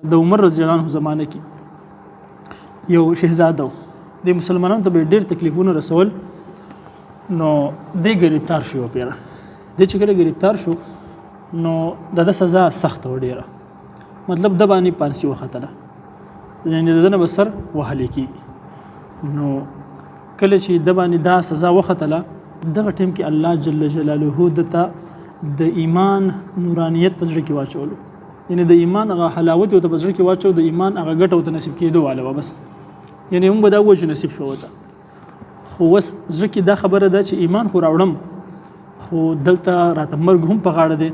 د عمر رضی الله عنه زمانه کې یو شهزاده و، د مسلمانانو ته به ډېر تکلیفونه رسول. نو دی ګرفتار شو یو پیره. دی چې کله ګرفتار شو نو د ده سزا سخته وه ډېره، مطلب ده باندې پانسي وختله، یعنې د ده نه به سر وهلی کېږي. نو کله چې ده باندې دا سزا وختله، دغه ټیم کې الله جل جلاله ده ته د ایمان نورانیت په زړه کې واچولو، یعنی د ایمان هغه حلاوت یې ورته په زړه کې واچو، د ایمان هغه ګټه ورته نصیب کېدو واله وه بس، یعنی موږ به دا ووایو چې نصیب شو ورته. خو اوس زړه کې دا خبره ده چې ایمان خو راوړم، خو دلته راته مرګ هم په غاړه دی،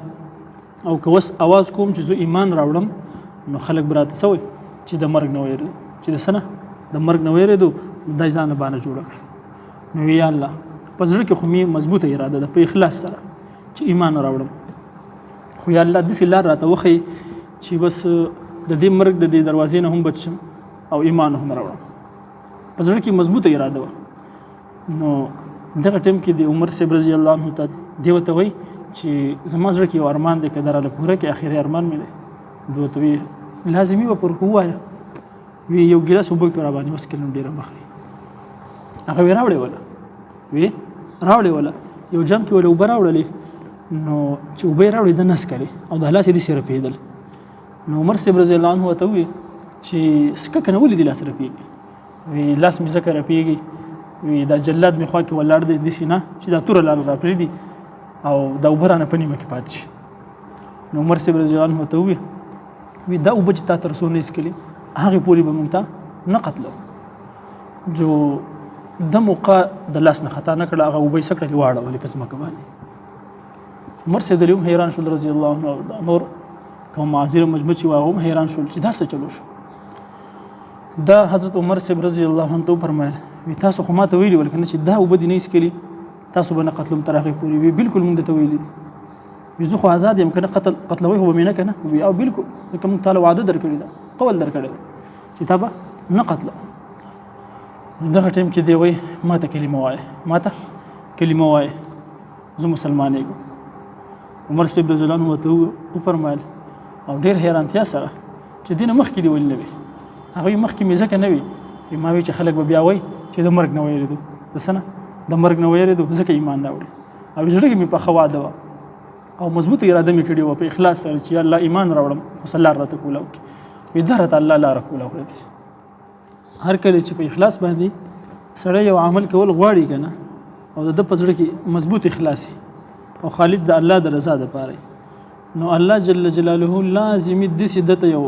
او که اوس اواز کوم چې زه ایمان راوړم نو خلک به راته څه وایي چې د مرګ نه ویرېدو، چې د څه نه د مرګ نه ویرېدو، دا یې ځانه بانه جوړه کړه. نو یا الله په زړه کې خو مې مضبوطه اراده ده په اخلاص سره چې ایمان راوړم، خو یا الله داسې لار راته وښیي چې بس د دې مرګ د دې دروازې نه هم بچ شم او ایمان هم راوړم. په زړه کې مضبوطه اراده وه. نو دغه ټیم کې د عمر صاحب رضی الله عنه ته دی ورته وایي چې زما زړه کې یو ارمان دی، که دا راله پوره کړې اخري ارمان مې دی. دوی ورته وایي لازمي به پر ووایه، وی یو ګیلاس اوبه کې راباندې وڅکل نو ډېره مخه. هغه وی راوړې وله، وی راوړې وله، یو جام کې وله اوبه راوړلې. نو چې اوبه یې راوړې ده نه څکلې او د لاس یې داسې رپېدل. نو عمر صاحب رضی الله عنه ورته وویل چې څکه که نه ولې دې لاس رپېږي؟ وی لاس مې ځکه رپېږي، وی دا جلاد مې خوا کې ولاړ دی، داسې نه چې دا توره لاره راپرېږدي او دا اوبه رانه په نیمه کې پاتې شي. نو عمر صاحب رضی الله عنه ورته وویل وی دا اوبه چې تا تر څو نه څکلې هغې پورې به مونږ ته نه قتلو. جو د موقع د لاس نه خطا نه کړه، هغه اوبه یې څه کړلې واړولې په ځمکه باندې. عمر صاحب هم حیران شول رضی الله عنه، نور کوم معاذر مجمع چې وه هم حیران شول چې دا څه چلو شو. دا حضرت عمر صاحب رضی الله عنه ته وفرمایل وی تاسو خو ماته ویلي ول که نه چې دا اوبه دې نه څکلي تاسو به نه قتلوم تر هغې پورې. وی بالکل مونږ درته ویلي دي. وی زه خو آزاد یم که نه قتل قتلوي خو به مې نه که نه. وی او بالکل، ځکه مونږ تاله وعده درکړې ده، قول درکړی ده چې تا به نه قتلو. دغه ټیم کې دی وایي ما ته کلمه وایه، ما ته کلمه وایه، زه مسلمانېږم. عمر صاحب رضی الله عنه ورته وفرمایل او ډېر حیرانتیا سره چې دینه مخکې دی ولې نه وي. هغه مخکې مې ځکه نه وي ما وی چې خلک به بیا وایي چې د مرګ نه ویرېدو، د څه نه د مرګ نه ویرېدو ځکه ایمان راوړي. او زړه کې مې پخه وعده وه او مضبوطه اراده مې کړې وه په اخلاص سره چې الله ایمان راوړم، خو څه لار راته کولاو کړي. وی دا راته الله لاره کولاو کړې. هر کله چې په اخلاص باندې سړی یو عمل کول غواړي که نه، او د ده په زړه کې مضبوط اخلاص او خالص د الله د رضا دپاره، نو الله جل جلاله لازمي داسې ده ته یو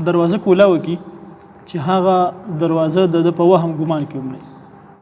دروازه کولاوه کړي چې هغه دروازه د ده په وهم ګمان کې هم نه.